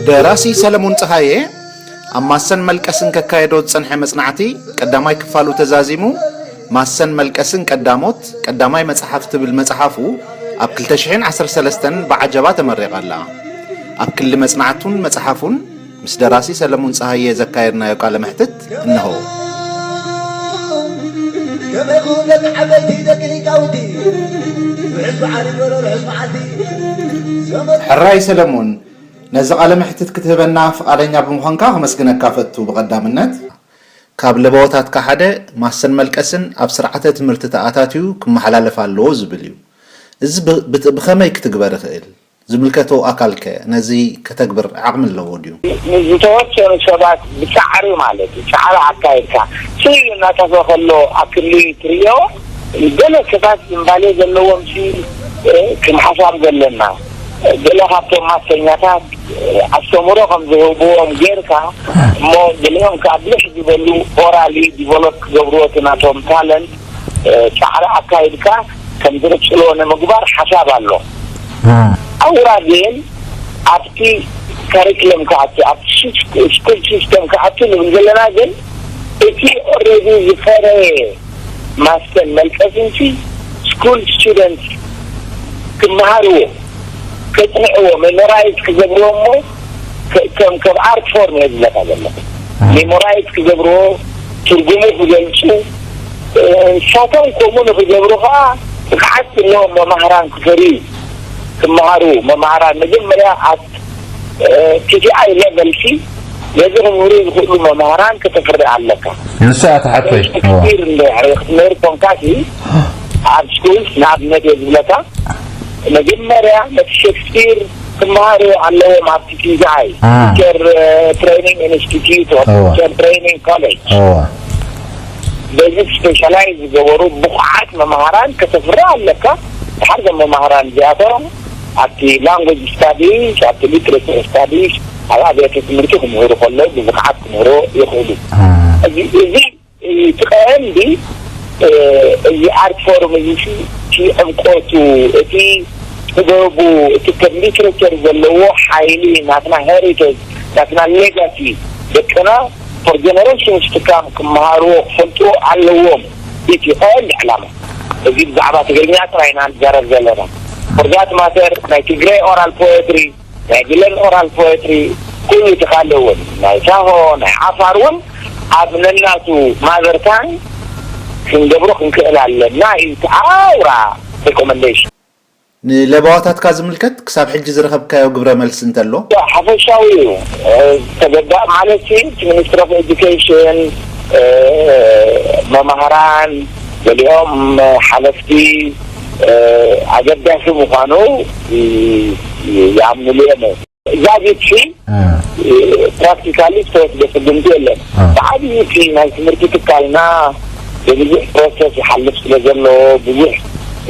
ደራሲ ሰለሙን ጸሃየ ኣብ ማሰን መልቀስን ከካየዶ ዝጸንሐ መጽናዕቲ ቀዳማይ ክፋሉ ተዛዚሙ፣ ማሰን መልቀስን ቀዳሞት ቀዳማይ መጽሓፍ ትብል መጽሓፉ ኣብ ክልተ ሽሕን ዓሰርተ ሰለስተን ብዓጀባ ተመሪቓ ኣላ። ኣብ ክሊ መጽናዕቱን መጽሓፉን ምስ ደራሲ ሰለሙን ጸሃየ ዘካየድናዮ ቃለ መሕትት እንሆ። ከመይኹም ደቂ ዓበይቲ ደቂ ሊቃውንቲ፣ ርሑስ በዓል ይግበሮ፣ ርሑስ መዓልቲ። ሕራይ ሰለሙን፣ ነዚ ቃለ መሕትት ክትህበና ፍቓደኛ ብምዃንካ ከመስግነካ ፈቱ። ብቐዳምነት፣ ካብ ለበዋታትካ ሓደ ማሰን መልቀስን ኣብ ስርዓተ ትምህርቲ ተኣታትዩ ክመሓላለፍ ኣለዎ ዝብል እዩ። እዚ ብ-፣ ብት-፣ ብኸመይ ክትግበር ይኽእል? ዝምልከቶ ኣካልከ ነዚ ከተግብር ዓቕሚ ኣለዎ ድዩ? ዝተወሰኑ ሰባት ብጻዕሪ ማለት እዩ፣ ጻዕሪ ኣካይድካ ስኢሉ እናጠፍአ ከሎ ኣብ ክሊ ትርእዮ። ገለ ሰባት ዝምባሌ ዘለዎም ሲ፣ እ፣ ክንሓሳብ ዘለና። ገለ ካብቶም ማስተኛታት፣ እ፣ ኣስተምህሮ ከም ዝህብዎም ጌርካ፣ እሞ ገሊኦም ከኣ ብልሕ ዝበሉ ኦራሊ ዲቨሎፕ ክገብርዎ እቲ ናቶም ታለንት፣ እ፣ ጻዕሪ ኣካይድካ ከም ዝቕጽልዎ ንምግባር ሓሳብ ኣሎ። እ። ኣውራ ግን ኣብቲ ካሪክለም ክኣቱ፣ ኣብቲ ሲስ-፣ ስኩል ሲስተም ክኣቱ ንብል ዘለና፣ ግን እቲ ኦልሬዲ ዝፈረየ ማስተን መልቀስንሲ ስኩል ስቱደንት ክመሃርዎ፣ ከጽንዕዎ፣ ሜሞራይዝ ክገብርዎ እሞ ከ-፣ ከም፣ ከም ኣርት ፎርም እየ ዝብለካ ዘለኹ። እ። ሜሞራይዝ ክገብርዎ፣ ትርጉሙ ክገልጹ፣ እ፣ ንሳቶም ከምኡ ንኽገብሩ ኸኣ ብቕዓት ዘለዎም መማህራን ክፈርዩ፣ ክመሃሩ፣ መማህራን መጀመርያ ኣብ፣ እ፣ ቲ ቲ ኣይ ሌቨል ሲ ነዚ ክምህሩ ዝኽእሉ መማህራን ከተፍሪ ኣለካ። ንሳ እያ ትሓቶይ። ሸክስፒር እንድሕሪ ክትምህር ኮንካ ሲ ኣብ ስኩል ንኣብነት እየ ዝብለካ፣ መጀመርያ ነቲ ሸክስፒር ክመሃሩ ኣለዎም ኣብቲ ቲ ቲ ኣይ፣ እ። ቲቸር ትሬኒንግ ኢንስቲትዩት፣ እወ። ቲቸር ትሬኒንግ ኮሌጅ። እወ። በዚ ስፔሻላይዝ ዝገበሩ ብቑዓት መምሃራን ከተፍሪ ኣለካ። ድሓር እዞም መምሃራን እዚኣቶም ኣብቲ ላንጉጅ ስታዲስ፣ ኣብቲ ሊትሬቸር ስታዲስ፣ ኣብ ኣብያተ ትምህርቲ ክምህሩ ከለዉ ብብቕዓት ክምህሩ ይኽእሉ። እ። እዚ፣ እዚ እቲ ቀንዲ፣ እ፣ እዚ ኣርት ፎርም እዚ ሲ፣ እቲ ዕምቆቱ፣ እቲ ጥበቡ፣ እቲ ከም ሊትሬቸር ዘለዎ ሓይሊ፣ ናትና ሄሪቴጅ፣ ናትና ሌጋሲ፣ ደቅና ፎር ጀነሬሽንስ ቱ ካም ክመሃርዎ ክፈልጥዎ ኣለዎም። እቲ ቀንዲ ዕላማ። እዚ ብዛዕባ ትግርኛ ጥራይ ኢና ንዛረብ ዘለና። ፎር ዛት ማተር፣ ናይ ትግራይ ኦራል ፖኤትሪ፣ ናይ ግለን ኦራል ፖኤትሪ፣ ኩሉ እቲ ካልእ እውን፣ ናይ ሳሆ፣ ናይ ዓፋር እውን ኣብ ነናቱ ማዘር ታንግ ክንገብሮ ክንክእል ኣለና እዩ እቲ ኣውራ ሪኮመንዴሽን። ንለበዋታትካ ዝምልከት ክሳብ ሕጂ ዝረኸብካዮ ግብረ መልሲ እንተሎ? ሓፈሻዊ እዩ። እ፣ ተገባእ ማለት ሲ፣ እቲ ሚኒስትሪ ኦፍ ኤጁኬሽን፣ እ፣ መማህራን፣ ገሊኦም ሓለፍቲ፣ እ፣ ኣገዳሲ ምዃኑ ይ-፣ ይ-፣ ይኣምኑሉ እዮም። እዛ ቤት ሲ፣ እ። እ፣ ፕራክቲካሊ ዝተወስደ ስጉምቲ የለን። እ። ብዓብዪ እቲ ናይ ትምህርቲ ትካልና ብብዙሕ ፕሮሰስ ይሓልፍ ስለ ዘሎ፣ ብዙሕ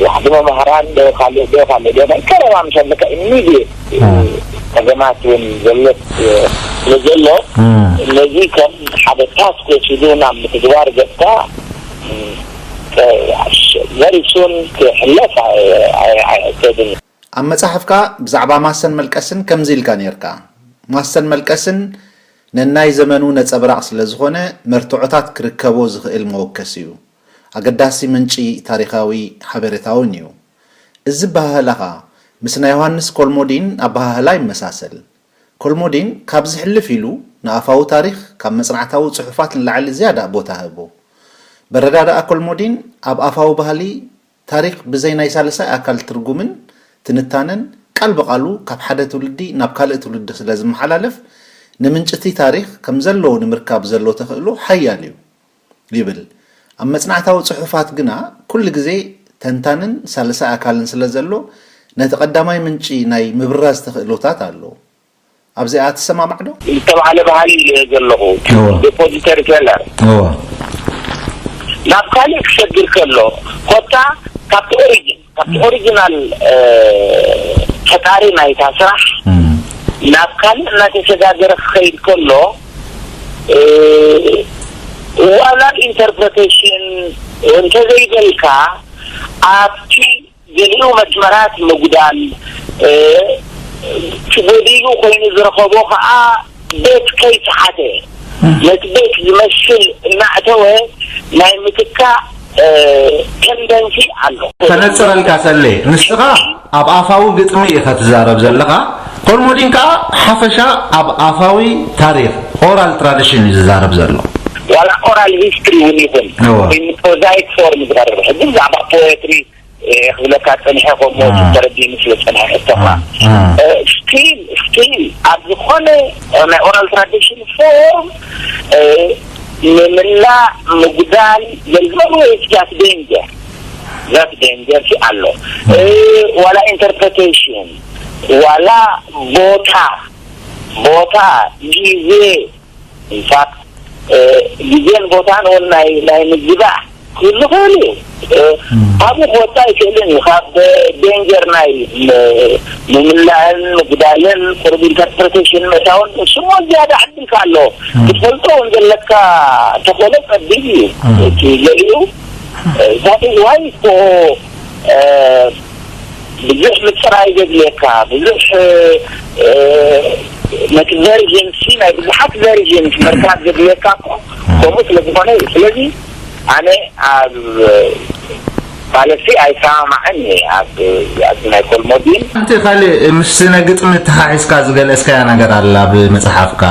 ዋሕዲ መማህራን ዶ ካልእ ዶ ካልእ ዶ ናይ ቀረባ ምስ ኣለካ ኢሚድየት፣ እ። ጸገማት እውን ዘሎ፣ እ፣ ስለ ዘሎ፣ እ። ነዚ ከም ሓደ ታስክ ወሲዱ ናብ ምትግባር ገጽካ፣ እ፣ ተ-፣ ቨሪ ሱን ክሕለፍ ኣይ-፣ ኣይ-፣ ኣይሕሰብን። ኣብ መጽሓፍካ ብዛዕባ ማሰን መልቀስን ከምዚ ኢልካ ነይርካ፣ ማሰን መልቀስን ነናይ ዘመኑ ነጸብራቕ ስለ ዝኾነ፣ መርትዖታት ክርከቦ ዝኽእል መወከሲ እዩ። ኣገዳሲ ምንጪ ታሪኻዊ ሓበሬታውን እዩ። እዚ ኣበሃህላኻ ምስ ናይ ዮሃንስ ኮልሞዲን ኣበሃህላ ይመሳሰል። ኮልሞዲን ካብ ዝሕልፍ ኢሉ ንኣፋዊ ታሪኽ ካብ መጽናዕታዊ ጽሑፋት ንላዕሊ ዝያዳ ቦታ ህቦ። በረዳድኣ ኮልሞዲን ኣብ ኣፋዊ ባህሊ ታሪኽ ብዘይ ናይ ሳልሳይ ኣካል ትርጉምን ትንታነን ቃል ብቓሉ ካብ ሓደ ትውልዲ ናብ ካልእ ትውልዲ ስለ ዝመሓላለፍ፣ ንምንጭቲ ታሪኽ ከም ዘለዎ ንምርካብ ዘሎ ተኽእሎ ሓያል እዩ ይብል። ኣብ መጽናዕታዊ ጽሑፋት ግና ኩሉ ግዜ ተንታንን ሳልሳይ ኣካልን ስለ ዘሎ፣ ነቲ ቀዳማይ ምንጪ ናይ ምብራዝ ተኽእሎታት ኣሎ። ኣብዚኣ ትሰማማዕ ዶ? ዝተባህለ ባህሊ ኢለ ዘለኹ። እወ። ዲፖዚተሪ ቴለር። እወ። ናብ ካልእ ክሰግር ከሎ፣ ኮታ ካብቲ ኦሪጂን፣ ካብቲ ኦሪጂናል፣ እ፣ ፈጣሪ ናይታ ስራሕ እም። ናብ ካልእ እናተሰጋገረ ክኸይድ ከሎ፣ እ፣ ዋላ ኢንተርፕሬቴሽን እንተዘይበልካ፣ ኣብቲ ገሊኡ መስመራት ምጉዳል፣ እ፣ እቲ ጎዲሉ ኮይኑ ዝረኸቦ ከዓ ቤት ከይሰሓተ፣ ነቲ ቤት ዝመስል እናእተወ ናይ ምትካእ፣ እ፣ ተንደንሲ ኣሎ። ከነጽረልካ ሰሌ፣ ንስኻ ኣብ ኣፋዊ ግጥሚ ኢኻ ትዛረብ ዘለኻ፣ ኮልሞዲን ከኣ ሓፈሻ ኣብ ኣፋዊ ታሪኽ፣ ኦራል ትራዲሽን፣ እዩ ዝዛረብ ዘሎ። ዋላ ኦራል ሂስትሪ እውን ይኹን፣ እወ። ኢን ፕሮዛይክ ፎርም ዝቐርብ፣ ሕጂ ብዛዕባ ፖኤትሪ፣ እ፣ ክብለካ ጸኒሐ፣ ከምኡ እ። ተረዲኒ ስለ ጸኒሐ እተኻ። እ፣ እ። እ፣ ስቲል፣ ስቲል ኣብ ዝኾነ ናይ ኦራል ትራዲሽን ፎርም፣ እ፣ ምምላእ፣ ምጉዳል፣ ዘልዘሉ ወይ ዛት ዴንጀር፣ ዛት ዴንጀር ሲ ኣሎ። እ፣ ዋላ ኢንተርፕሬቴሽን፣ ዋላ ቦታ፣ ቦታ፣ ግዜ፣ ኢንፋክት፣ እ፣ ግዜን ቦታን እውን ናይ፣ ናይ ምዝባዕ ክህሉ ይኽእል እዩ። እ፣ ም። ካብኡ ክወጽእ ኣይክእልን እዩ። ካብ ዴንጀር ናይ ም-፣ ምምላእን ምጉዳልን ቁሩብ ኢንተርፕሬቴሽን ምእታውን እሱ እሞ ዝያዳ ዕድልካ ኣሎ። ም። ክትፈልጦ እውን ዘለካ ተኾለ ጸቢብ እዩ። ም። እቲ ገሊኡ፣ እ፣ that is why እኮ፣ እ፣ ብዙሕ ምጽራይ ዘድልየካ፣ ብዙሕ፣ እ፣ ነቲ ቨርዥን ሲ ናይ ብዙሓት ቨርዥን ምርካብ ዘድልየካ እኮ ከምኡ ስለ ዝኾነ እዩ። ስለዚ ኣነ ኣብ ማለትሲ ኣይሰማማዕን እየ ኣብ፣ ኣብ ናይ ኮልሞዲን። ሓንቲ ካልእ ምስ ስነ ግጥሚ ተሓሒዝካ ዝገለጽካያ ነገር ኣላ ኣብ መጽሓፍካ።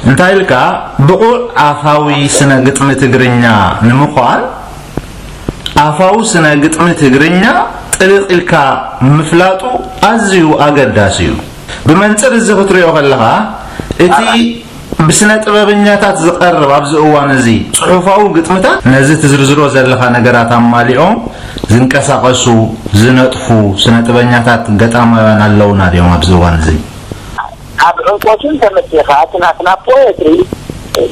እንታይ ኢልካ፣ ብቑዕ ኣፋዊ ስነ ግጥሚ ትግርኛ ንምዃን ኣፋዊ ስነ ግጥሚ ትግርኛ ጥልቕ ኢልካ ምፍላጡ ኣዝዩ ኣገዳሲ እዩ። ብመንጽር እዚ ክትሪኦ ከለኻ፣ እቲ ብስነ ጥበበኛታት ዝቐርብ ኣብዚ እዋን እዚ ጽሑፋዊ ግጥምታት፣ ነዚ ትዝርዝሮ ዘለኻ ነገራት ኣማሊኦም ዝንቀሳቐሱ፣ ዝነጥፉ ስነ ጥበበኛታት ገጣማውያን ኣለውና ድዮም ኣብዚ እዋን እዚ? ኣብ ዕምቆትን ተመሲኻ እቲ ናትና ፖኤትሪ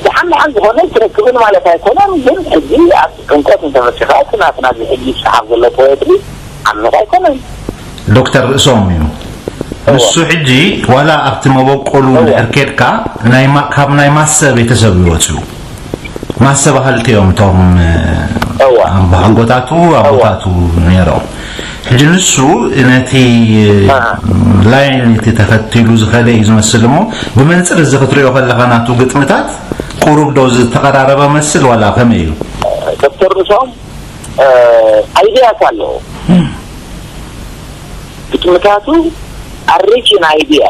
ደሓን ደሓን ዝኾነ ትረክብን ማለት ኣይኮነን፣ ግን ሕጂ ኣብ ዕምቆት እንተመሲኻ እቲ ናትና እዚ ሕጂ ዝጸሓፍ ዘሎ ፖኤትሪ ዓሚቕ ኣይኮነን። ዶክተር ርእሶም እዩ። እዎ። ንሱ ሕጂ ዋላ ኣብቲ መበቆሉ እዎ። እንድሕር ኬድካ፣ ናይ ማ-፣ ካብ ናይ ማሰ ቤተሰብ እዩ ወጺኡ። ማሰ በሃልቲ እዮም እቶም፣ እ፣ እዋ። ኣቦሓጎታቱ፣ እዋ። ኣቦታቱ ነይሮም። ሕጂ ንሱ ነቲ፣ እ፣ ኣሃ። ላይን እቲ ተኸቲሉ ዝኸደ እዩ ዝመስል እሞ፣ ብመንጽር እዚ ክትሪኦ ከለኻ ናቱ ግጥምታት ቁሩብ ዶ ዝተቐራረበ መስል ዋላ ከመይ እዩ? ዶክተር ርእሶም፣ እ፣ ኣይድያስ ኣለዎ። እም። ግጥምታቱ ኣሪችን ኣይድያ።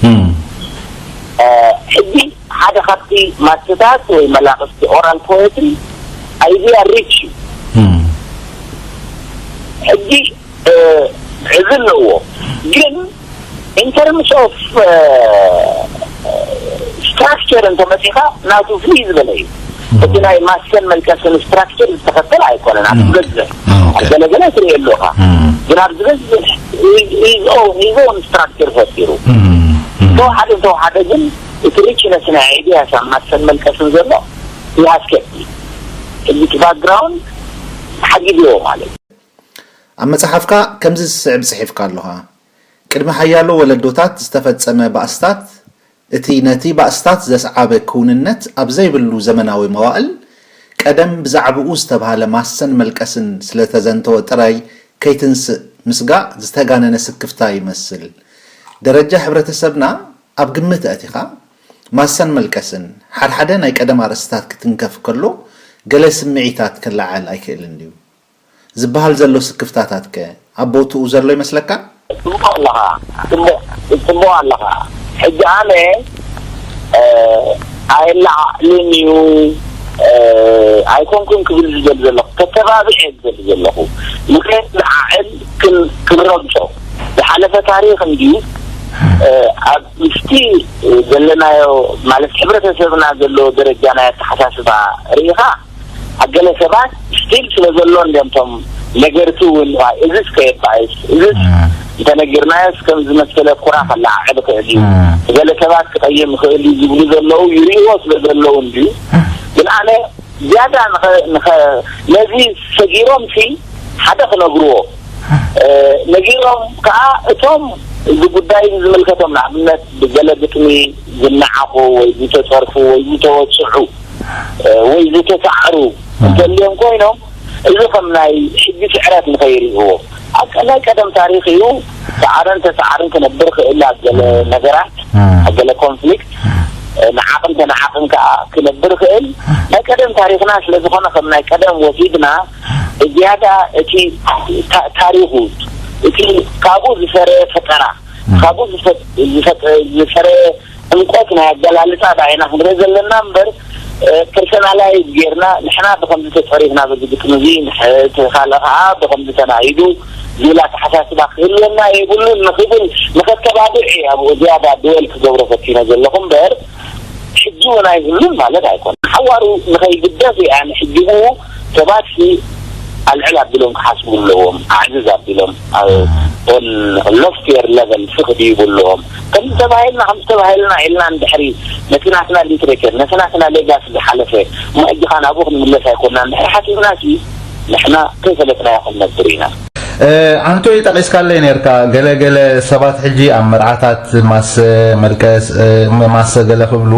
እም። እ፣ ሕጂ ሓደ ካብቲ ማስተታት ወይ መላቕስቲ ኦራል ፖኤትሪ ኣይድያ ሪች እዩ። እም። ሕጂ፣ እ፣ እዚ ኣለዎ። ግን ኢን ተርምስ ኦፍ፣ እ፣ ስትራክቸር እንተመጺኻ ናቱ ፍልይ ዝበለ እዩ። እም። እቲ ናይ ማሰን መልቀስን ስትራክቸር ዝተኸተለ ኣይኮነን። ኣብ እም። ዝበዝሕ ኦኬ። ኣብ ገለገለ ትርእየሉ ኢኻ። እም። ግን ኣብ ዝበዝሕ ሂዝ ኦውን፣ ሂዝ ኦውን ስትራክቸር ፈጢሩ። እም። እም። እንተወሓደ እንተወሓደ ግን እቲ ሪችነስ ናይ ኣይድያስ ኣብ ማሰን መልቀስን ዘሎ ይሃስከት እዩ። ሕጂ እቲ ባክግራውንድ ሓጊዝዎ ማለት እዩ። ኣብ መጽሓፍካ ከምዚ ዝስዕብ ጽሒፍካ ኣለኻ። ቅድሚ ሓያሎ ወለዶታት ዝተፈጸመ ባእስታት፣ እቲ ነቲ ባእስታት ዘስዓበ ክውንነት ኣብ ዘይብሉ ዘመናዊ መዋእል፣ ቀደም ብዛዕባኡ ዝተባህለ ማሰን መልቀስን ስለተዘንተወ ጥራይ ከይትንስእ ምስጋእ ዝተጋነነ ስክፍታ ይመስል። ደረጃ ሕብረተሰብና ኣብ ግምት ኣእቲኻ፣ ማሰን መልቀስን ሓድሓደ ናይ ቀደም ኣርእስታት ክትንከፍ ከሎ፣ ገለ ስምዒታት ክለዓል ኣይክእልን ድዩ? ዝበሃል ዘሎ ስክፍታታት ከ ኣብ ቦትኡ ዘሎ ይመስለካ? ጽቡቕ ኣለኻ፣ ጽቡቕ፣ ጽቡቕ ኣለኻ። ሕጂ ኣነ፣ እ፣ ኣየለዓዕልን እዩ፣ እ፣ ኣይኮንኩን ክብል ዝደሊ ዘለኹ፣ ከተባብዕ እየ ዝደሊ ዘለኹ። ንኸየለዓዕል ክን-፣ ክንረግጾ። ዝሓለፈ ታሪኽ እንድዩ፣ እ፣ ኣብ ምስቲ ዘለናዮ፣ ማለት ሕብረተሰብና ዘለዎ ደረጃ ናይ ኣተሓሳስባ ርኢኻ፣ ኣብ ገለ ሰባት ስቲል ስለ ዘሎ እንድዮም እቶም ነገርቲ እውን፣ ዋይ፣ እዝስ ከየባእስ፣ እዝስ እም። እንተነጊርናዮስ ከም ዝመሰለ ኩራ ከለዓዕል ይኽእል እዩ። እም። ገለ ሰባት ክቐይም ይኽእል እዩ ዝብሉ ዘለዉ ይርእይዎ ስለ ዘለዉ እንድዩ። እም። ግን ኣነ ዝያዳ ንኸ-፣ ንኸ-፣ ነዚ ሰጊሮምሲ ሓደ ክነግርዎ፣ እ፣ ነጊሮም ከኣ እቶም እዚ ጉዳይ ዝምልከቶም፣ ንኣብነት ብገለ ግጥሚ ዝነዓቑ ወይ ዝተጸርፉ ወይ ዝተወጽዑ፣ እ፣ ወይ ዝተሳዕሩ እ። እንተልዮም ኮይኖም፣ እዚ ከም ናይ ሕጂ ስዕረት ንኸይርእይዎ፣ ኣብ ናይ ቀደም ታሪኽ እዩ። ሰዓረን ተሰዓርን ክነብር ክእል ኣብ ገለ ነገራት፣ ኣብ ገለ ኮንፍሊክት ንዓቕን ተነዓቕን ከዓ ክነብር ክእል። ናይ ቀደም ታሪኽና ስለ ዝኾነ ከም ናይ ቀደም ወሲድና ዝያዳ እቲ ታሪኹ እቲ ካብኡ ዝፈረ ፈጠራ ካብኡ ዝፈረ ዕምቆት ናይ ኣገላልፃ ዳይና ክንርኢ ዘለና እምበር ፐርሰናላይዝ ጌርና ንሕና ብከምዚ ተፀሪፍና በዚ ግጥሚ እዚ እቲ ካልእ ከዓ ብከምዚ ተናኢዱ ዝብል ኣተሓሳስባ ክህልወና የብሉን ንክብል ንከተባብዕ እየ ኣብኡ ዝያዳ ድወል ክገብሮ ፈቲነ ዘለኹ እምበር ሕጂ እውን ኣይህሉን ማለት ኣይኮነን። ሓዋሩ ንኸይግደፍ እያ ንሕጂ እውን ሰባት ኣልዕል ኣቢሎም ክሓስቡ ኣለዎም። ኣዕዝዝ ኣቢሎም ኦን ሎፍቲየር ለቨል ስኽ ድይቡ ኣለዎም። ከምዚ ተባሂልና ከምዚ ተባሂልና ኢልና እንድሕሪ ነቲ ናትና ሊትሬቸር ነቲ ናትና ሌጋሲ ዝሓለፈ እሞ ሕጂ ኸዓ ናብኡ ክንምለስ ኣይኮንና እንድሕሪ ሓሲብና ሲ ንሕና ከይፈለጥናዮ ክንነብር ኢና። ኣንቶይ ጠቒስካለይ ነርካ ገለ ገለ ሰባት ሕጂ ኣብ መርዓታት ማሰ መልቀስ ማሰ ገለ ክብሉ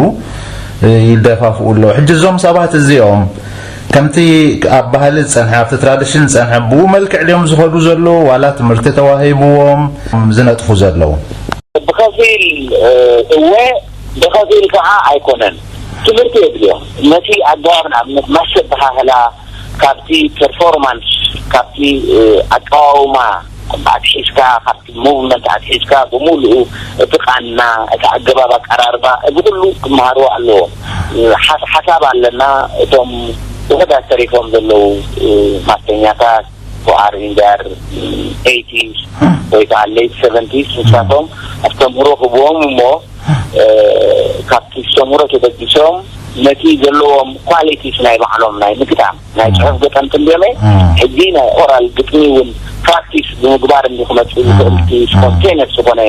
ይደፋፍኡ ኣለዉ። ሕጂ እዞም ሰባት እዚኦም ከምቲ ኣብ ባህሊ ዝጸንሐ ኣብቲ ትራዲሽን ዝጸንሐ ብኡ መልክዕ ድዮም ዝኸዱ ዘለዉ ዋላ ትምህርቲ ተዋሂብዎም ዝነጥፉ ዘለዉ? ብኸፊል እወ ብኸፊል ከዓ ኣይኮነን። ትምህርቲ የድልዮም። ነቲ ኣገባብ ንኣብነት ማሰ ኣበሃህላ ካብቲ ፐርፎርማንስ ካብቲ ኣቃዋውማ ኣትሒዝካ ሙቭመንት ኣትሒዝካ ብምሉኡ እቲ ቃና እቲ ኣገባብ ኣቀራርባ እዚ ኩሉ ክመሃርዎ ኣለዎም። ሓሳብ ኣለና እቶም ውሕዳት ተሪፎም ዘለዉ ማስተኛታት ፎኣር ኢንዳር ኤይቲስ ወይ ከዓ ሌት ሰቨንቲስ ንሳቶም ኣስተምህሮ ክብዎም እሞ ካብቲ ዝተምሮ ተበጊሶም ነቲ ዘለዎም ኳሊቲስ ናይ ባዕሎም ናይ ምግጣም ናይ ፅሑፍ ገጠምቲ እንዲዮመ ሕጂ ናይ ኦራል ግጥሚ እውን ፕራክቲስ ብምግባር እንዲ ክመፅእ ዝኽእል እቲ ስፖንቴነስ ዝኾነ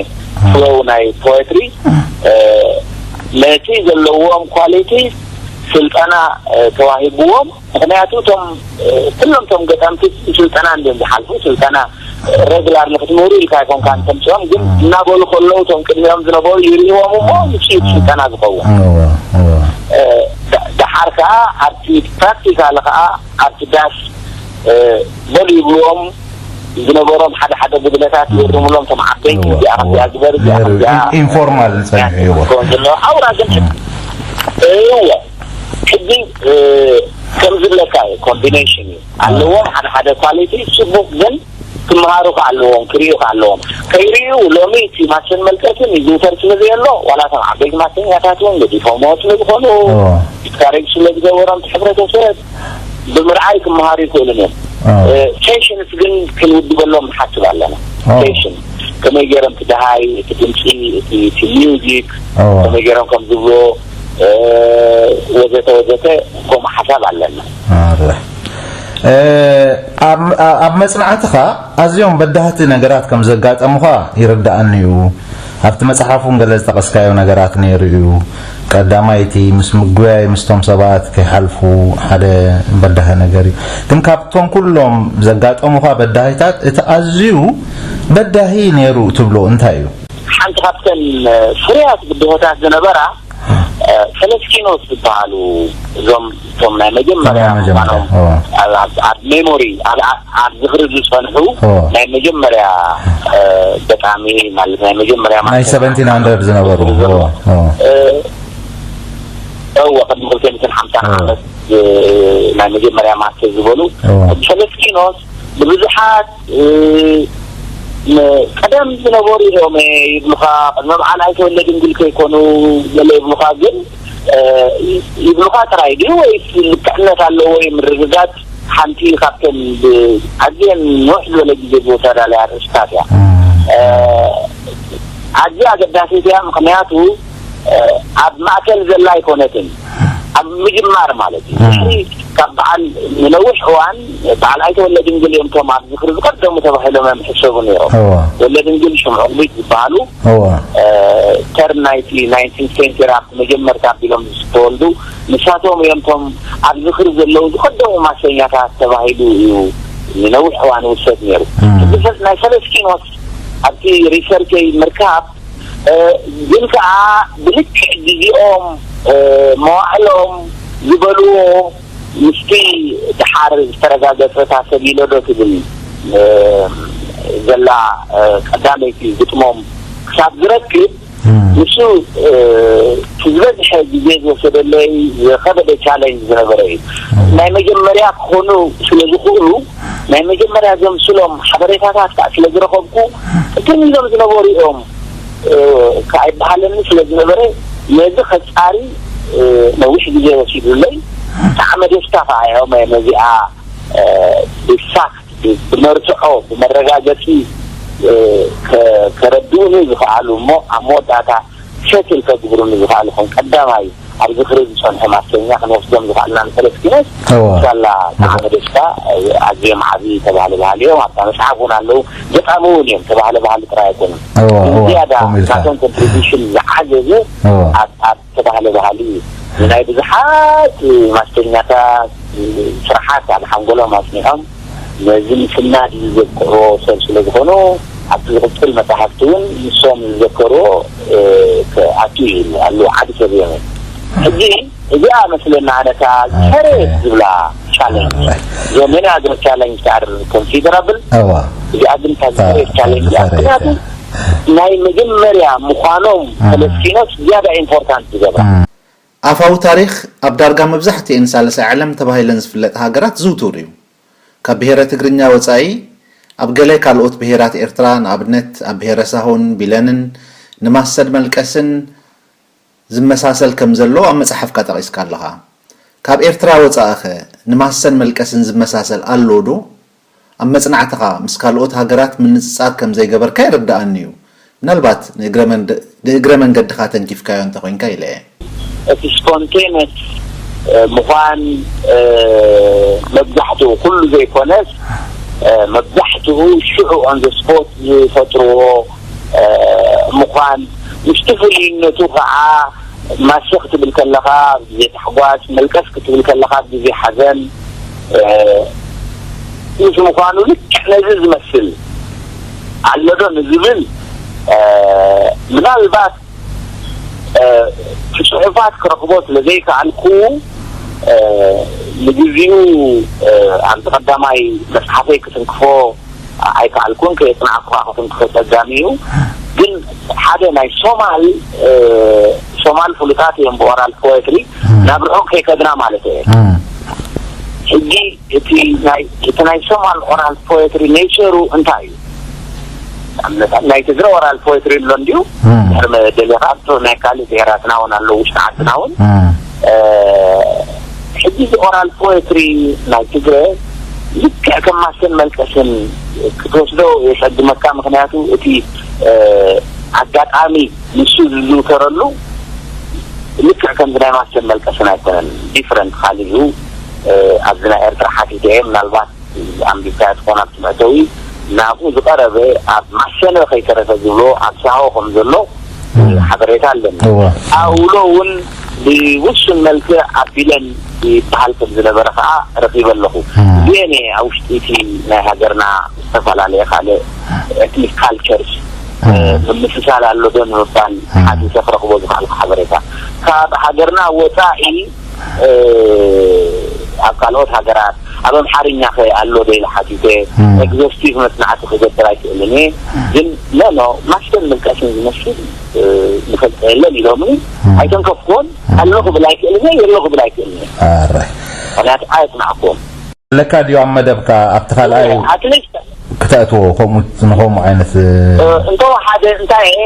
ፍሎው ናይ ፖኤትሪ ነቲ ዘለዎም ኳሊቲ ስልጠና ተዋሂብዎም ምክንያቱ እቶም ኩሎም እቶም ገጠምቲ ስልጠና እንዲዮም ዝሓልፉ ስልጠና ሬግላር ንክትምህሩ ኢልካ ኣይኮንካ እንተምፅኦም ግን እናበሉ ከለዉ እቶም ቅድሚኦም ዝነበሩ ይርእዎም እሞ ንሱ እዩ ስልጠና ዝኸውን። ደሓር ከዓ ኣብቲ ፕራክቲካል ከዓ ኣብቲ ዳስ በሉ ይብልዎም ዝነበሮም ሓደ ሓደ ጉድለታት ይእርምሎም እቶም ዓበይቲ እዚኣ ከምዚኣ ግበር እዚኣ ከምዚኣ ኢንፎርማል ዝፀንሑ ይዎ ክኸውን ዘለዎ ሓውራ ግን ሕጂ እወ ሕጂ ከም ዝብለካ እዩ ኮምቢኔሽን እዩ ኣለዎም ሓደ ሓደ ኳሊቲ ፅቡቅ ግን ክመሃሩ ከ ኣለዎም ክርእዩ ከ ኣለዎም ከይርእዩ ሎሚ እቲ ማሰን መልቀስን ይዝውተር ስለ ዘየሎ ዋላ እቶም ዓበይቲ ማሰኛታት እውን ገዲፎምዎ ስለ ዝኾኑ ዲስካሬጅ ስለ ዝገበሮም እቲ ሕብረተሰብ ብምርኣይ ክመሃሩ ይኽእሉን እዮም ሴሽንስ ግን ክንውድበሎም ንሓስብ ኣለና ሴሽን ከመይ ገይሮም እቲ ደሃይ እቲ ድምፂ እቲ ሚውዚክ ከመይ ገይሮም ከም ዝብሎ ወዘተ ወዘተ ከምኡ ሓሳብ ኣለና። ኣብ መጽናዕትኻ ኣዝዮም በዳህቲ ነገራት ከም ዘጋጠሙኻ ይርድኣኒ እዩ። ኣብቲ መጽሓፍ እውን ገለ ዝጠቐስካዮ ነገራት ነይሩ እዩ። ቀዳማይ እቲ ምስ ምጉያይ ምስቶም ሰባት ከይሓልፉ ሓደ በዳሂ ነገር እዩ። ግን ካብቶም ኩሎም ዘጋጠሙኻ በዳሂታት እቲ ኣዝዩ በዳሂ ነይሩ ትብሎ እንታይ እዩ? ሓንቲ ካብተን ፍሩያት ብድሆታት ዝነበራ ፈለስኪኖስ ዝበሃሉ እዞም እቶም ናይ መጀመርያ ናይ መጀመርያ ምዃኖም እዎ ኣብ- ኣብ- ኣብ ሜሞሪ ኣብ- ኣብ ዝኽሪ ዝፀንሑ እዎ ናይ መጀመርያ እ፣ ገጣሚ ማለት ናይ መጀመርያ ናይ ማስተር ሰቨንቲን ሃንድረድ ዝነበሩ እዎ እዎ እ፣ እወ ቅድሚ ክልተ ሚእትን ሓምሳን ዓመት እ፣ ናይ መጀመርያ ማስተር ዝበሉ እዎ ፈለስኪኖስ ብብዙሓት ቀደም ዝነበሩ እዮም ይብሉኻ፣ ቅድሚ በዓል ኣይተወለድን ድል ከይኮኑ ገለ ይብሉኻ፣ ግን ይብሉኻ ጥራይ ድዩ ወይስ ልክዕነት ኣለዎ ወይ ምርግጋጽ ሓንቲ ካብተን ኣዝየን ንውሕ ዝበለ ግዜ ዝወሰዳለይ ኣርእስታት እያ። ኣዝያ ኣገዳሲት እያ፣ ምኽንያቱ ኣብ ማእከል ዘላ ኣይኮነትን፣ ኣብ ምጅማር ማለት እዩ። ድሕሪ ካብ በዓል ንነዊሕ እዋን በዓል ኣይተወለድን ገሊኦም እቶም ኣብ ዝኽሪ ዝቐደሙ ተባሂሎም እዮም ዝሕሰቡ ነይሮም። ተወለድን ግን ሽምዑ ዕንቢት ዝበሃሉ ተርን ናይቲ ናይንቲን ሴንቸሪ ኣብቲ መጀመርታ ኣቢሎም ዝተወልዱ ንሳቶም እዮም እቶም ኣብ ዝኽሪ ዘለዉ ዝቐደሙ ማሰኛታት ተባሂሉ እዩ ንነዊሕ እዋን ውሰድ ነይሩ። ናይ ፈለስኪኖስ ኣብቲ ሪሰርቸይ ምርካብ ግን ከዓ ብልክዕ ግዜኦም መዋዕሎም ዝበልዎ ምስቲ ድሓር ዝተረጋገፀ እታ ሰሊሎ ዶ ትብል ዘላ ቀዳመይቲ ግጥሞም ክሳብ ዝረክብ፣ ንሱ እቲ ዝበዝሐ ግዜ ዝወሰደለይ ዝኸበደ ቻለንጅ ዝነበረ እዩ። ናይ መጀመርያ ክኾኑ ስለ ዝኽእሉ፣ ናይ መጀመርያ ዘምስሎም ሓበሬታታት ከዓ ስለ ዝረኸብኩ፣ ቅድም ኢሎም ዝነበሩ እዮም ከዓ ይበሃለኒ ስለ ዝነበረ፣ ነዚ ከጻሪ ነዊሕ ግዜ ወሲዱለይ። ጣዕመ ደስታ ከዓ እዮም ነዚኣ ብፋክት፣ ብመርትዖ፣ ብመረጋገጺ ከረድኡኒ ዝኸኣሉ እሞ ኣብ መወዳእታ ሸትል ከግብሩኒ ዝኸኣሉ ከም ቀዳማይ ኣብ ዝኽሪ ዝጸንሑ ማስተኛ ክንወስዶም ዝኸኣልና ንሰለስቲኖስ እወ። ኢንሻላ እወ። ጣዕመ ደስታ ኣዝዮም ዓብዪ ተባህለ ባህሊ እዮም። ኣብታ መጽሓፍ እውን ኣለዉ። ገጣሚ እውን እዮም። ተባህለ ባህሊ ጥራይ ኣይኮኑን። እወ፣ እወ፣ ዝያዳ ከምኡ ኢልካ። ናቶም ኮንትሪቢሽን ዝዓዘዘ እወ። ኣብ ኣብ ተባህለ ባህሊ እዩ። ንናይ ብዙሓት ማስተኛታት ስራሓት ኣብ ሓንጎሎም ኣጽኒዖም ነዚ ምስናድ ዝዘክርዎ ሰብ ስለ ዝኾኑ ኣብቲ ዝቕጽል መጻሕፍቲ እውን ንሶም ዝዘከርዎ ክኣቱ እዩ ኣሎ። ዓቢ ሰብ እዮም። ሕጂ እዚኣ መስለና ኣነታ ዝፈረ ዝብላ ቻለንጅ ዘመን ኣገር ቻለንጅ ኣር ኮንሲደራብል እዋ እዚኣ ግን ታዝፈረ ቻለንጅ እያ። ምክንያቱ ናይ መጀመርያ ምዃኖም ፈለስቲኖስ ዝያዳ ኢምፖርታንት ዝገብራ። ኣፋዊ ታሪኽ ኣብ ዳርጋ መብዛሕትኤን ሳልሳይ ዓለም ተባሂለን ዝፍለጥ ሃገራት ዝውቱር እዩ። ካብ ብሄረ ትግርኛ ወጻኢ ኣብ ገለ ካልኦት ብሄራት ኤርትራ ንኣብነት ኣብ ብሄረ ሳሆን፣ ቢለንን ንማሰድ መልቀስን ዝመሳሰል ከም ዘሎ ኣብ መጽሓፍካ ጠቒስካ ኣለኻ። ካብ ኤርትራ ወጻእኸ ንማሰን መልቀስን ዝመሳሰል ኣሎ ዶ? ኣብ መጽናዕትኻ ምስ ካልኦት ሃገራት ምንጽጻር ከም ዘይገበርካ ይርድኣኒ እዩ። ምናልባት ንእግረ መንደ- ንእግረ መንገድኻ ተንኪፍካዮ እንተኾይንካ ኢለ እየ። እቲ ስፖንቴነስ ምዃን መብዛሕትኡ ኩሉ ዘይኮነስ መብዛሕትኡ ሽዑ ኦን ዘ ስፖት ዝፈጥርዎ ምዃን ምስቲ ፍሉይነቱ ከዓ ማሰ ክትብል ከለኻ ግዜ ታሕጓስ፣ መልቀስ ክትብል ከለኻ ግዜ ሓዘን ምስ ምዃኑ ልክዕ ነዚ ዝመስል ኣሎ ዶ ንዝብል ምናልባት እቲ ጽሑፋት ክረኽቦ ስለ ዘይከኣልኩ ንግዚኡ ኣብቲ ቀዳማይ መጽሓፈይ ክትንክፎ ኣይከኣልኩን። ከየጽናዕኩ ከዓ ክትንክፎ ጸጋሚ እዩ። ግን ሓደ ናይ ሶማል ሶማል ፍሉጣት እዮም ብኦራል ፖኤትሪ ናብ ርሑቕ ከይከድና ማለት እየ። ሕጂ እቲ ናይ እቲ ናይ ሶማል ኦራል ፖኤትሪ ኔቸሩ እንታይ እዩ? ኣብነት ናይ ትግረ ኦራል ፖኤትሪ ኣሎ እንዲዩ ድሕሪ መደሊኻ ኣብቶ ናይ ካልእ ብሄራትና እውን ኣለዉ ውሽጢ ዓድና እውን ሕጂ እዚ ኦራል ፖኤትሪ ናይ ትግረ ልክዕ ከም ማሰን መልቀስን ክትወስዶ የጸግመካ። ምክንያቱ እቲ ኣጋጣሚ ንሱ ዝዝውተረሉ ልክዕ ከምዚ ናይ ማሰን መልቀስን ኣይኮነን። ዲፍረንት ካልእ እዩ። ኣብዚ ናይ ኤርትራ ሓቲተ እየ ምናልባት ኣንቢብካዮ ትኾን ኣብቲ መእተዊ ናብኡ ዝቐረበ ኣብ ማሰነ ከይተረፈ ዝብሎ ኣብ ሳሆ ከም ዘሎ ሓበሬታ ኣለኒ። ኣውሎ እውን ብውሱን መልክዕ ኣቢለን ይበሃል ከም ዝነበረ ከዓ ረኺበ ኣለኹ። እዚአን እየ ኣብ ውሽጢ እቲ ናይ ሃገርና ዝተፈላለየ ካልእ ኤትኒክ ካልቸርስ ምምስሳል ኣሎ ዶ ንምባል ሓቲተ ክረኽቦ ዝኽኣልኩ ሓበሬታ ካብ ሃገርና ወፃኢ ኣብ ካልኦት ሃገራት ኣብ ኣምሓርኛ ከ ኣሎ ዶ ኢለ ሓቲተ። ኤግዞስቲቭ መጽናዕቲ ክገብር ኣይክእልን እየ። ግን ኖ ኖ ማስተን ምልቀስን ዝመስል ንፈልጦ የለን ኢሎምኒ። ኣይተንከፍኩዎን። ኣሎ ክብል ኣይክእልን እየ፣ የሎ ክብል ኣይክእልን እየ። ኣራይ ምክንያቱ ኣየጽናዕኩዎን። ኣለካ ድዩ ኣብ መደብካ ኣብቲ ካልኣይ ኣትሊስት ክተእትዎ ከምኡ ንኸምኡ ዓይነት እንተወሓደ እንታይ እየ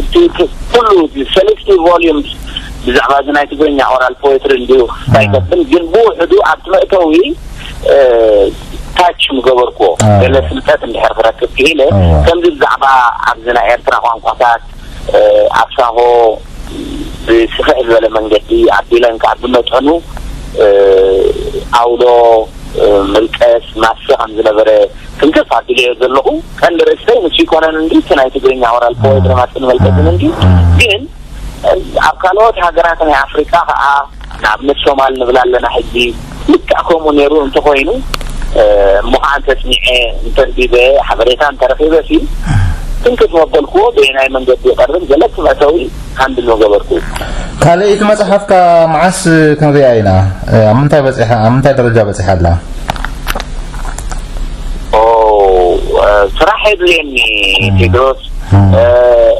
እቲ ክ- ኩሉ ሰለስቲ ቮሊዩምስ ብዛዕባ እዚ ናይ ትግርኛ ኦራል ፖኤትሪ እንዲሁ እንታይ ከብል ግን ብውሕዱ ኣብቲ መእተዊ ታች ምገበርኩዎ። ገለ ፍልጠት እንድሕር ክረክብ ክኢለ ከምዚ ብዛዕባ ኣብዚ ናይ ኤርትራ ቋንቋታት ኣብ ሳሆ ብስፍሕ ዝበለ መንገዲ ኣቢለን ከዓ ብመጠኑ ኣውሎ ምልቀስ ማሰ ከም ዝነበረ ክንክፍ ኣቢለዮ ዘለኹ። ቀንዲ ርእሰይ ንሱ ይኮነን እንዲ እቲ ናይ ትግርኛ ኦራል ፖኤትሪ ማስን መልቀስን እንዲ ግን ኣብ ካልኦት ሃገራት ናይ ኣፍሪቃ ከዓ ንኣብነት ሶማል ንብል ኣለና ሕጂ ልክዕ ከምኡ ነይሩ እንተኮይኑ እሞ ከዓ እንተስሚዐ እንተንቢበ ሓበሬታ እንተረኪበ ሲ ትንክፍ መበልክዎ በየናይ መንገዲ ይቐርብ ገለ እቲ መእተዊ ሃንድል መገበርኩ። ካልእ እቲ መጽሓፍካ መዓስ ክንሪኣ ኢና? ኣብ ምንታይ በጺሓ ኣብ ምንታይ ደረጃ በጺሓ ኣላ? ኦ ስራሕ የድልየኒ። ቴድሮስ፣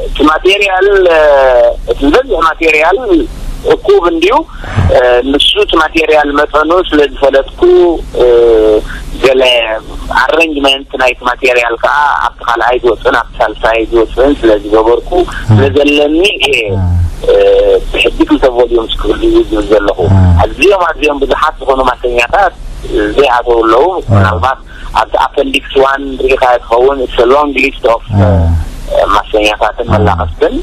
እቲ ማቴሪያል፣ እቲ ዝበዝሕ ማቴሪያል እኩብ እንድዩ። ንሱ እቲ ማቴሪያል መጠኑ ስለ ዝፈለጥኩ፣ ገለ ኣረንጅመንት ናይቲ ማቴሪያል ከዓ ኣብቲ ካልኣይ ዝወፅእን ኣብቲ ሳልሳይ ዝወፅእን ስለ ዝገበርኩ፣ ስለ ዘለኒ እየ ብሕጂ ክልተ ቮሊዩምስ ክህልዩ ዝብል ዘለኹ። ኣዝዮም ኣዝዮም ብዙሓት ዝኾኑ ማሰኛታት ዘይኣተው ኣለዉ። ምናልባት ኣብቲ ኣፐንዲክስ ዋን ርኢኻ ትኸውን። It's a long list of ማሰኛታትን መላቐስትን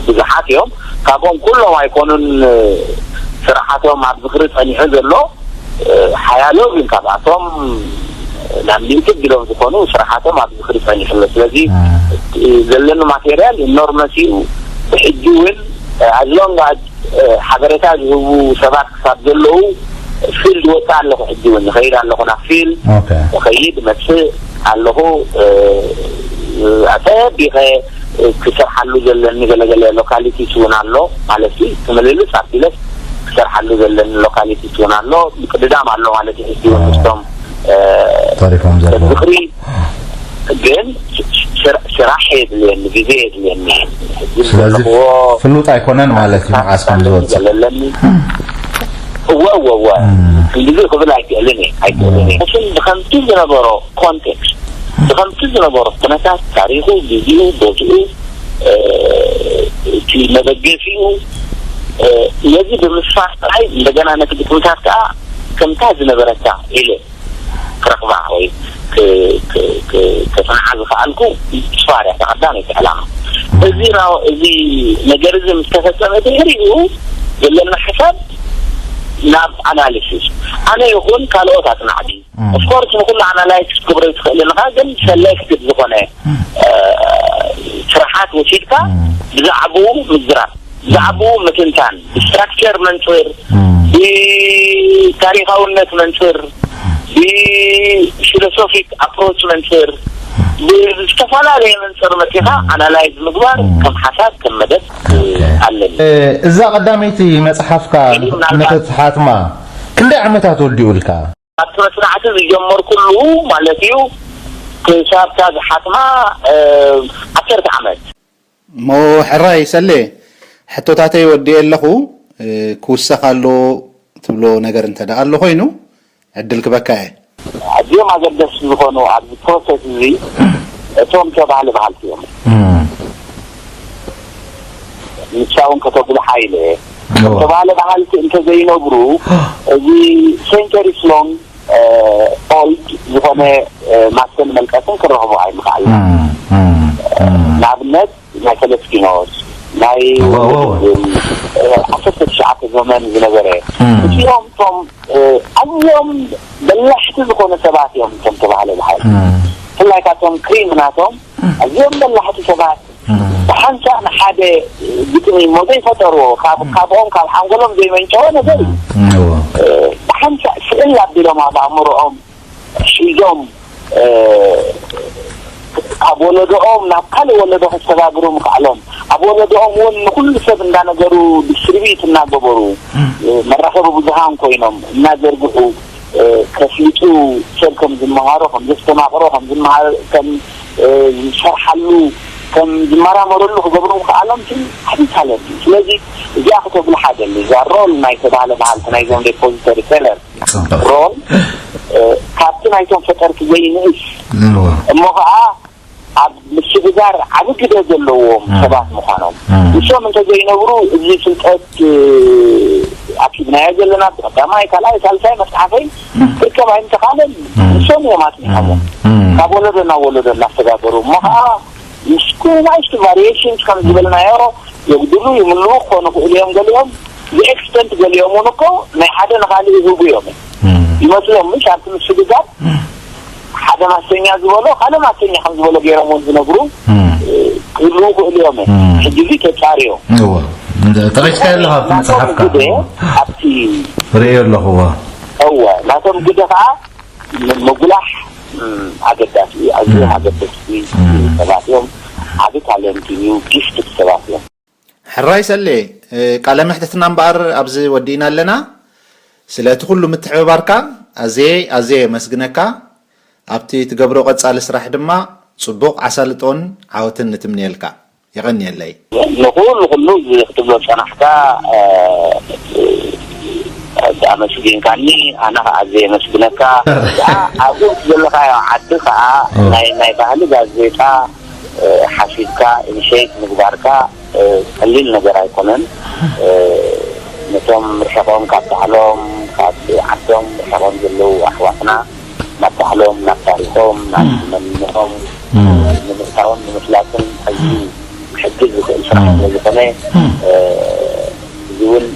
ብዙሓት እዮም። ካብኦም ኩሎም ኣይኮኑን ስራሓቶም ኣብ ዝኽሪ ጸኒሑ ዘሎ። ሓያሎ ግን ካብኣቶም ናብ ሚእቲ ቢሎም ዝኾኑ ስራሓቶም ኣብ ዝኽሪ ጸኒሑ ኣሎ። ስለዚ ዘለኒ ማቴሪያል ኢኖርመስ እዩ። ብሕጂ እውን ኣዝሎም ሓበሬታ ዝህቡ ሰባት ክሳብ ዘለዉ ፊልድ ወፅእ ኣለኹ። ሕጂ እውን ይኸይድ ኣለኹ ናብ ፊልድ። ይኸይድ መፅእ ኣለኹ። ኣፀቢቐ ክሰርሓሉ ዘለኒ ገለገለ ሎካሊቲስ እውን ኣሎ ማለት እዩ። ክምልልስ ኣቢለስ ክሰርሓሉ ዘለኒ ሎካሊቲስ እውን ኣሎ። ምቅድዳም ኣሎ ማለት እዩ። ሕጂ እውን ምስቶም ተሪፎም ዘለዉ ዝኽሪ ግን ስራሕ የድልየኒ፣ ግዜ የድልየኒ። ስለዚ ፍሉጥ ኣይኮነን ማለት እዩ መዓስ ከም ዝወፅእ። ዘለኒ እወ እወ እወ ክንድዚ ክብል ኣይክእልን እየ ኣይክእልን እየ ግን ብከምቲ ዝነበሮ ኮንቴክስት ብከምቲ ዝነበሮ ኩነታት ታሪኹ ግዜኡ ቦትኡ እቲ መበገሲኡ ነዚ ብምስፋር ጥራይ እንደገና ነቲ ግጥምታት ከዓ ከምታ ዝነበረታ ኢለ ክረኽባ ወይ ከፅንዓ ዝኸኣልኩ ስፋርያ ተቐዳመይቲ ዕላማ እዚ እዚ ነገር እዚ ምስ ተፈፀመ ድሕሪኡ ዘለና ሓሳብ ናብ ኣናሊሲስ ኣነ ይኹን ካልኦት ኣፅናዕቲ ኦፍኮርስ ንኩሉ ኣናላይስ ክትገብሮ ትኽእል ኢኻ ግን ሰሌክትድ ዝኾነ ስራሓት ወሲድካ ብዛዕባኡ ምዝራብ ብዛዕባኡ ምትንታን ብስትራክቸር መንፅር ብታሪካውነት መንፅር ብፊሎሶፊክ ኣፕሮች መንፅር ብዝተፈላለየ መንፅር መፂኻ ኣናላይዝ ምግባር ከም ሓሳብ ከም መደብ ኣለኒ። እዛ ቀዳመይቲ መፅሓፍካ ንክትሓትማ ክንደይ ዓመታት ወዲኡልካ? ኣብቲ መፅናዕቲ ዝጀመርኩሉ ማለት እዩ ክሳብታ ዝሓትማ ዓሰርተ ዓመት። እሞ ሕራይ ሰሌ ሕቶታተይ ወዲኤ ኣለኹ። ክውሰኽ ኣሎ ትብሎ ነገር እንተ ደኣ ኣሎ ኮይኑ ዕድል ክበካ እየ። ኣዝዮም ኣገደስቲ ዝኾኑ ኣብዚ ፕሮሰስ እዚ እቶም ተባህለ በሃልቲ እዮም። ንሳ እውን ከተጉልሓ ኢለ እየ። እቶም ተባህለ በሃልቲ እንተዘይነብሩ እዚ ሴንቸሪስ ሎንግ ኦልድ ዝኾነ ማስተን መልቀስን ክረኽቦ ኣይምኽኣልና። ንኣብነት ናይ ፈለስኪኖስ ናይ ዓሰርተ ትሽዓተ ዘመን ዝነበረ እዚኦም እቶም ኣዝዮም በላሕቲ ዝኾነ ሰባት እዮም እቶም ተባህለ በሃልቲ ብፍላይ ካቶም ክሪም ናቶም ኣዝዮም በላሕቲ ሰባት ብሓንሳእ ንሓደ ግጥሚ እሞ ዘይፈጠርዎ ካብኦም ካብ ሓንጎሎም ዘይመንጨወ ነገር እዩ። ብሓንሳእ ስእል ኣቢሎም ኣብ ኣእምሮኦም ሒዞም ካብ ወለዶኦም ናብ ካልእ ወለዶ ከስተጋግሩ ምኽኣሎም ኣብ ወለዶኦም እውን ንኩሉ ሰብ እንዳነገሩ ዲስትሪቢዩት እናገበሩ መራኸቢ ብዙሃን ኮይኖም እናዘርግሑ ከፍልጡ ሰብ ከም ዝመሃሮ ከም ዘስተማቕሮ ከም ዝመሃር ከም ዝሰርሓሉ ከም ዝመራመረሉ ክገብሩ ምኽኣሎም ግን ዓብዪ ታለንት እዩ። ስለዚ እዚኣ ክተጉልሓ ደሊ እዛ ሮል ናይ ተባህለ በሃልቲ ናይዞም ሪፖዚተሪ ሴለር ሮል ካብቲ ናይቶም ፈጠርቲ ዘይንእስ እሞ ከዓ ኣብ ምስግጋር ዓቢ ግደ ዘለዎም ሰባት ምዃኖም ንሶም እንተዘይነብሩ እዚ ፍልጠት ኣኪብናዮ ዘለና ብቀዳማይ ካልኣይ ሳልሳይ መፅሓፈይ ክርከብ ኣይምተኻለን። ንሶም እዮም ኣፅኒሖሞ ካብ ወለዶ ናብ ወለዶ እናሰጋገሩ እሞ ከዓ ምስ ኩሉ ናይስቲ ቫሪሽንስ ከም ዝበልናዮ የጉድሉ ይምልኡ ክኾኑ ክእሉ እዮም ገሊኦም ብኤክስተንት ገሊኦም እውን እኮ ናይ ሓደ ንካልእ ይህቡ እዮም ይመስሎም ምሽ ኣብቲ ምስግጋር ሓደ ማሰኛ ዝበሎ ካልእ ማሰኛ ከም ዝበሎ ገይሮም እውን ዝነግሩ ክህልዉ ክእሉ እዮም ሕጂ እዚ ተፃርዮ ጠቂስካ ኣለካ ኣብቲ መፅሓፍካ ኣብቲ ርእዮ ኣለኹ እወ ናቶም ግደ ከዓ ምጉላሕ ኣገዳሲ ኣዝዮም ኣገደስቲ ሰባት እዮም። ዓቢ ታለንት እዩ። ጊፍትድ ሰባት እዮም። ሕራይ ሰሌ፣ ቃለ መሕትትና እምበኣር ኣብዚ ወዲእና ኣለና። ስለቲ ኩሉ ምትሕብባርካ ኣዝየ ኣዝየ የመስግነካ። ኣብቲ ትገብሮ ቀጻሊ ስራሕ ድማ ጽቡቕ ኣሳልጦን ዓወትን ንትምነየልካ። የቐንየለይ። ንኹሉ ኩሉ እዚ ክትብሎ ዝጸናሕካ ኣመስጊንካኒ፣ ኣነ ከዓ ኣዝየ የመስግነካ። ከዓ ኣብኡ ዘለኻዮ ዓዲ ከዓ ናይ ናይ ባህሊ ጋዜጣ ሓሲብካ ኢኒሼት ምግባርካ ቀሊል ነገር ኣይኮነን። ነቶም ርሕቆም ካብ ባህሎም ካብ ዓዶም ርሕቆም ዘለዉ ኣሕዋትና ናብ ባህሎም ናብ ታሪኾም ናብ መንነቶም ንምእታውን ንምፍላጥን ኣዝዩ ክሕግዝ ዝኽእል ስራሕ ስለዝኾነ እዚ እውን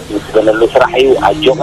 ዝምስገነሉ ስራሕ እዩ። ኣጆኻ።